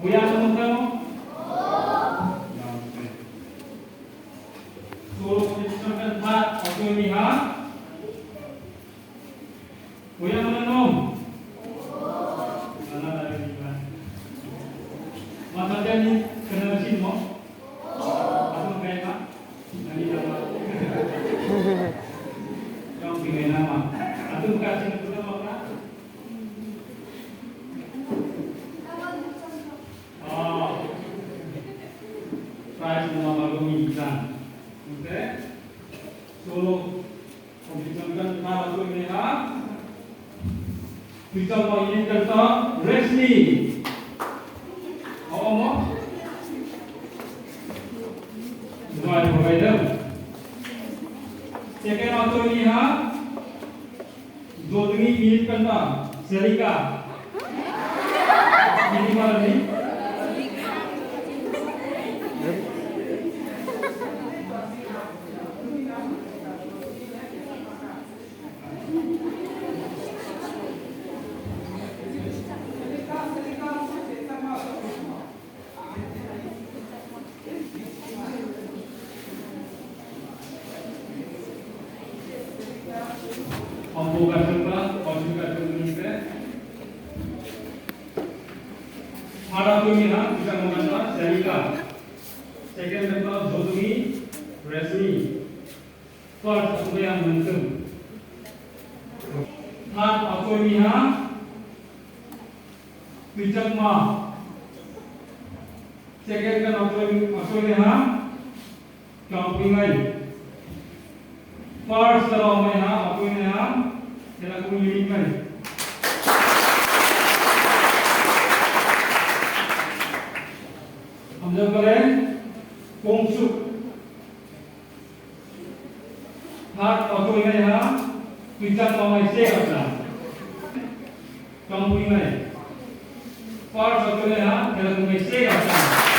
Kuya mo? Solo competition kan third auto ha. Kuya mo na no? Mana tayo ni ba? Matanda ni kenal mo? Ako kaya ba? Nani nama? Yang pingai nama. Ato kasi nama ka? Oh. Prize mo bagong ikan. Okay? Solo competition kan third auto ni ha. Kita mau ini kata Resmi. Oo mo? Dua provider. Second auto ni ha. Dodungi minute kanta Selika. Ini mana ni? Ambo ka Arjun ka ni Third auto ni ha bisa mo Selika. Second kanta Dodungi Resmi. First auto yang mentum. Third auto ni ha Tuichakma. Second kan auto ni ha Chompingai. First auto ni ha Kela kung lilingai. हम लोग करें Kongsuk. Third auto ni ha Tuichakma mai se apna. Chompingai. First auto ni ha Kela kung mai se apna.